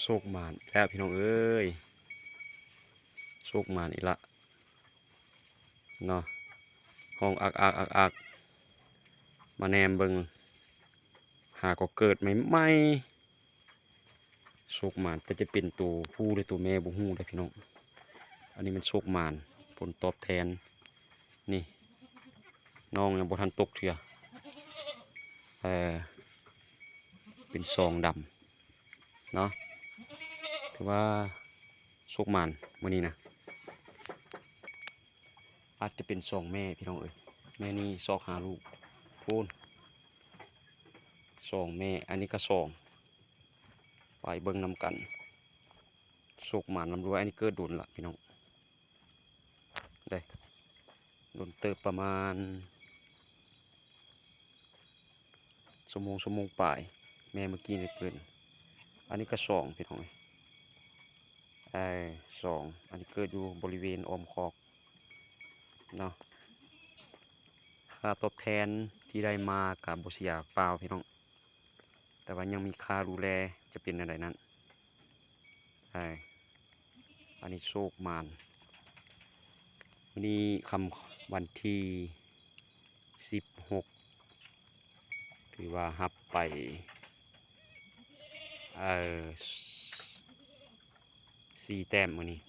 ໂຊກໝານອີກແລ້ວພີ່ນ້ອງເອີຍ ໂຊກໝານອີກລະເນາະ ຮ້ອງອັກໆໆ ມາແນມເບິ່ງ ຫາກໍເກີດໃໝ່ໆ ໂຊກໝານ ແຕ່ຈະເປັນໂຕຜູ້ ຫຼື ໂຕແມ່ບໍ່ຮູ້ເດີພີ່ນ້ອງ. ອັນນີ້ແມ່ນໂຊກໝານ ຜົນຕອບແທນ ນີ້ ນ້ອງຍັງບໍ່ທັນຕົກເທື່ອ ເອີ ເປັນສອງດຳເນາະ ຖືວ່າໂຊກໝານມື້ນີ້ນະ. ອາດຈະເປັນສອງແມ່ພີ່ນ້ອງເອີຍ ແມ່ນີ້ຊອກຫາລູກ ພຸ້ນ ສອງແມ່ ອັນນີ້ກໍສອງ ໄປເບິ່ງນຳກັນ ໂຊກໝານລ່ຳລວຍ. ອັນນີ້ເກີດດົນລະພີ່ນ້ອງ ໄດ້ດົນເຕີບ ປະມານຊົ່ວໂມງ ຊົ່ວໂມງປາຍ ແມ່ມື້ກີ້ນີ້ເປີດ. ອັນນີ້ກໍສອງພີ່ນ້ອງເອີຍ ເອີ ສອງ ອັນນີ້ເກີດຢູ່ບໍລິເວນອ້ອມຄອກເນາະ. ຄ່າຕອບແທນທີ່ໄດ້ມາກໍບໍ່ເສຍເປົ່າພີ່ນ້ອງ ແຕ່ວ່າຍັງມີຄ່າດູແລ ຈະເປັນແນວໃດນັ້ນ ເອີ ອັນນີ້ໂຊກໝານ. ມື້ນີ້ຄ່ຳວັນທີສິບຫົກ ຖືວ່າຮັບໄປ ເອີ ສີ່ແຕ້ມມື້ນີ້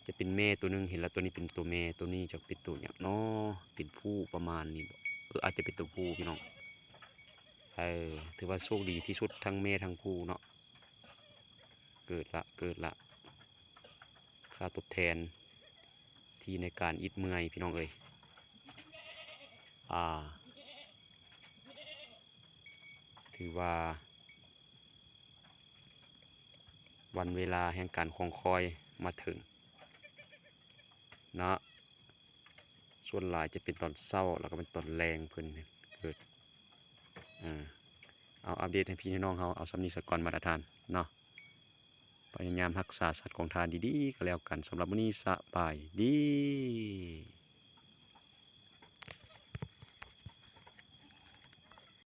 ຈະເປັນແມ່ໂຕໜຶ່ງ ເຫັນລະ ໂຕນີ້ເປັນໂຕແມ່ ໂຕນີ້ຈັກເປັນໂຕຫຍັງເນາະ ເປັນຜູ້ປະມານນີ້ບໍ ເອີ ອາດຈະເປັນໂຕຜູ້ພີ່ນ້ອງ ເອີ ຖືວ່າໂຊກດີທີ່ສຸດ ທັງແມ່ທັງຜູ້ເນາະ. ເກີດລະ ເກີດລະ ຄ່າຕອບແທນທີ່ໃນການອິດເມື່ອຍພີ່ນ້ອງເອີຍ ອາ ຖືວ່າວັນເວລາແຫ່ງການຄອງຄອຍມາເຖິງເນາະ. ສ່ວນຫຼາຍຈະເປັນຕອນເຊົ້າ ແລ້ວກໍເປັນຕອນແລງເພິ່ນເກີດ. ເອົາ ອັບເດດໃຫ້ພີ່ໃຫ້ນ້ອງເຮົາເອົາສ່ຳນີ້ສາກ່ອນ ບັນດາທ່ານເນາະ. ພະຍາຍາມຮັກສາສັດຂອງທ່ານດີໆກໍແລ້ວກັນ. ສຳລັບມື້ນີ້ສະບາຍດີ.